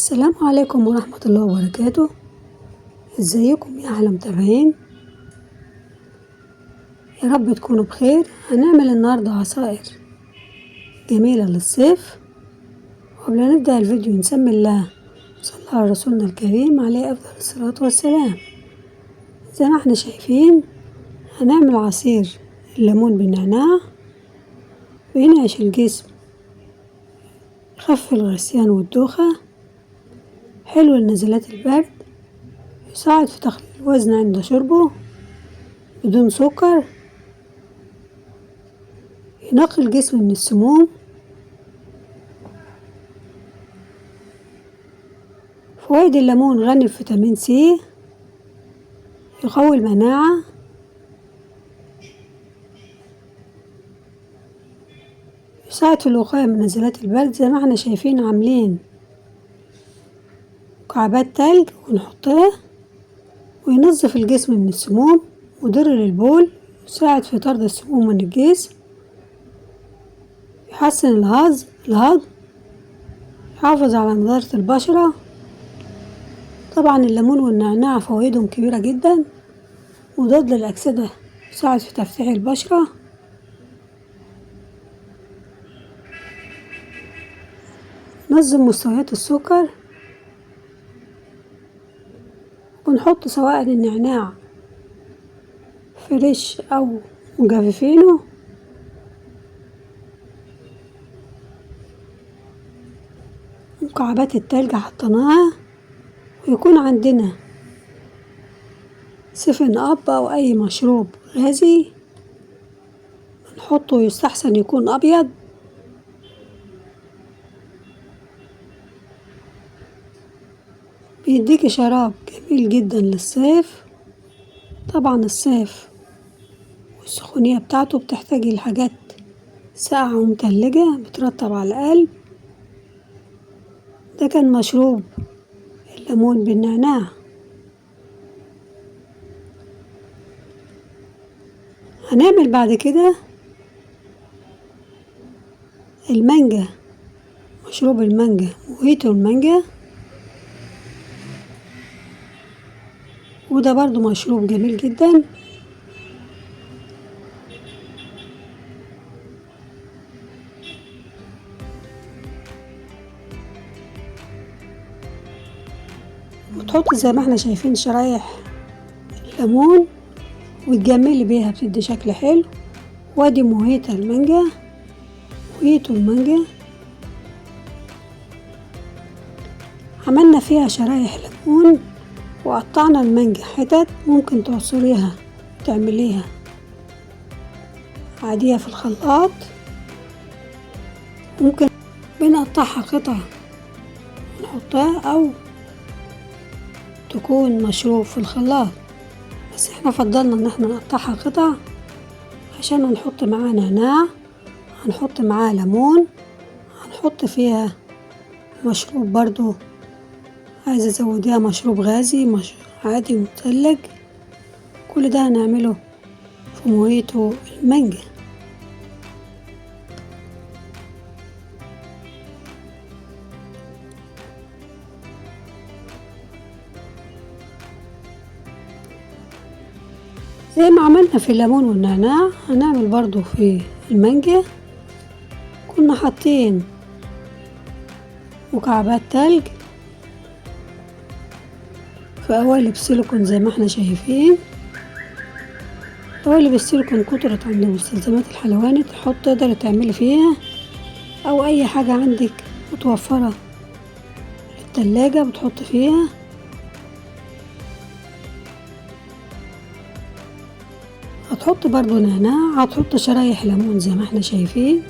السلام عليكم ورحمة الله وبركاته. ازيكم يا احلى متابعين؟ يا رب تكونوا بخير. هنعمل النهاردة عصائر جميلة للصيف. وقبل ما نبدأ الفيديو نسمي الله وصلى على رسولنا الكريم عليه أفضل الصلاة والسلام. زي ما احنا شايفين هنعمل عصير الليمون بالنعناع، بينعش الجسم، يخفف الغثيان والدوخة، حلو لنزلات البرد، يساعد في تقليل الوزن عند شربه بدون سكر، ينقي الجسم من السموم. فوائد الليمون: غني بفيتامين سي، يقوي المناعة، يساعد في الوقاية من نزلات البرد. زي ما احنا شايفين عاملين مكعبات تلج ونحطها، وينظف الجسم من السموم، مضر للبول، يساعد في طرد السموم من الجسم، يحسن الهضم، يحافظ على نضارة البشرة. طبعا الليمون والنعناع فوائدهم كبيرة جدا، مضاد للأكسدة، يساعد في تفتيح البشرة. نظم مستويات السكر. ونحط سواء النعناع فريش او مجففينه. مكعبات التلج حطيناها. ويكون عندنا سفن اب او اي مشروب غازي نحطه، يستحسن يكون ابيض. بيديكي شراب جميل جدا للصيف. طبعا الصيف والسخونية بتاعته بتحتاجي لحاجات ساقعة ومتلجة بترطب على القلب. ده كان مشروب الليمون بالنعناع. هنعمل بعد كده المانجا، مشروب المانجا، موهيتو المانجا، وده برضو مشروب جميل جدا. وتحط زي ما احنا شايفين شرايح الليمون وتجملي بيها، بتدي شكل حلو. وادي موهيتا المانجا، موهيتو المانجا عملنا فيها شرايح ليمون وقطعنا المانجا حتت، ممكن تعصريها تعمليها عادية في الخلاط، ممكن بنقطعها قطع ونحطها، او تكون مشروب في الخلاط، بس احنا فضلنا ان احنا نقطعها قطع عشان هنحط معاه نعناع، هنحط معاه ليمون، هنحط فيها مشروب برضو، عايزة ازوديها مشروب غازي، مشروب عادي مثلج. كل ده هنعمله في موهيتو المانجا. زي ما عملنا في الليمون والنعناع هنعمل برضو في المانجا. كنا حاطين مكعبات تلج في قوالب سيليكون زي ما احنا شايفين. قوالب السيليكون كترت عند مستلزمات الحلواني، تحط تقدري تعملي فيها او اي حاجة عندك متوفرة في التلاجة بتحط فيها. هتحط برضو نعناع، هتحط شرايح ليمون زي ما احنا شايفين.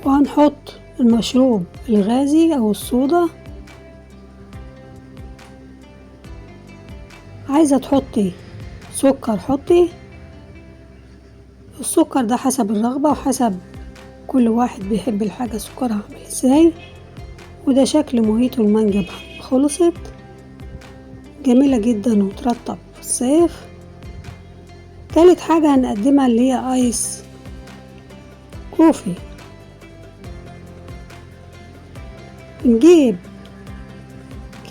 وهنحط المشروب الغازي او الصودا. عايزة تحطي سكر حطي، السكر ده حسب الرغبة وحسب كل واحد بيحب الحاجة سكرها عامل ازاي. وده شكل موهيتو المانجا خلصت، جميلة جدا وترطب في الصيف. تالت حاجة هنقدمها اللي هي ice coffee. نجيب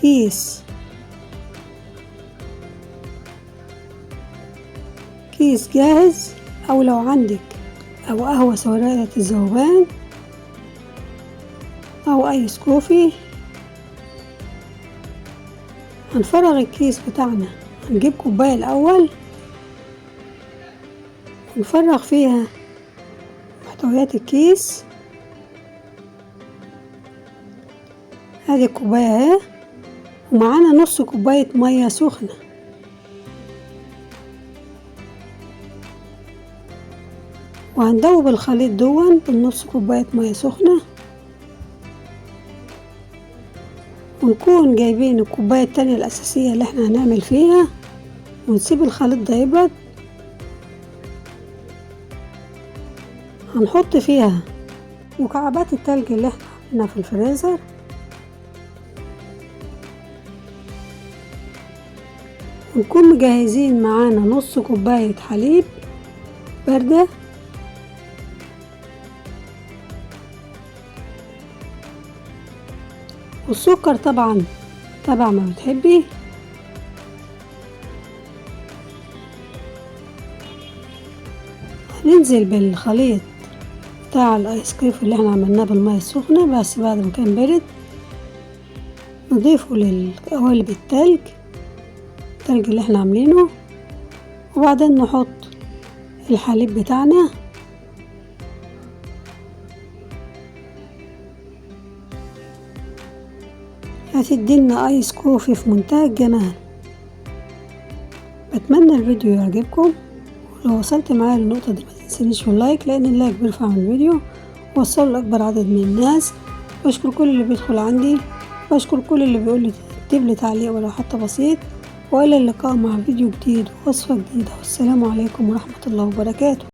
كيس جاهز، او لو عندك او قهوة سريعة الذوبان او ice coffee. هنفرغ الكيس بتاعنا، هنجيب كوباية الاول ونفرغ فيها محتويات الكيس. هذه الكوباية اهي، ومعانا نص كوباية مية سخنة. وهندوب الخليط دون بالنص كوباية مية سخنة، ونكون جايبين الكوباية التانية الأساسية اللي احنا هنعمل فيها، ونسيب الخليط ده يبرد. هنحط فيها مكعبات التلج اللي احنا حطيناها في الفريزر، ونكون مجهزين معانا نص كوباية حليب باردة، والسكر طبعا تبع ما بتحبي. هننزل بالخليط بتاع الايس كريم اللي احنا عملناه بالمية السخنة، بس بعد ما كان برد نضيفه للقوالب التلج اللي احنا عاملينه، وبعدين نحط الحليب بتاعنا. هتدينا ice coffee في منتهى الجمال. بتمنى الفيديو يعجبكم، ولو وصلت معايا للنقطة دي ما تنسانيش في ال like، لان ال like بيرفع من الفيديو ووصله لأكبر عدد من الناس. بشكر كل اللي بيدخل عندي، بشكر كل اللي بيقول لي اكتب لي تعليق ولو حتى بسيط. والى اللقاء مع فيديو جديد ووصفة جديدة، والسلام عليكم ورحمة الله وبركاته.